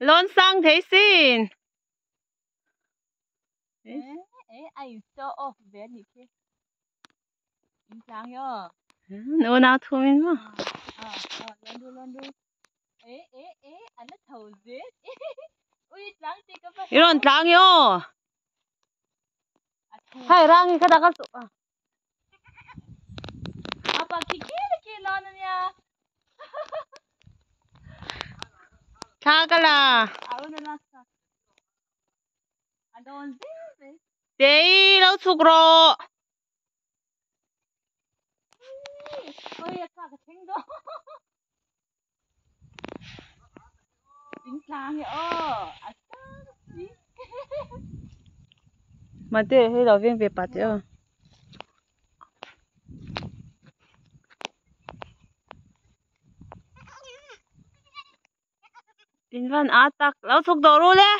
Lawn sang thei sin. Unau thumin maw. I rawn tlang i aw. Hai rang hi kha ka su. Thla ka la. Tei lo chhuk rawh. Mate hei lo veng ve pah teh aw. In van a tak lo chhuk tawh ru le.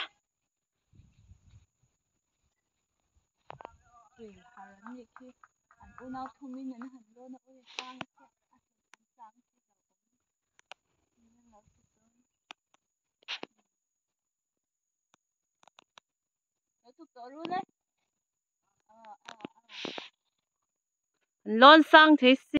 Lawn sang thei si.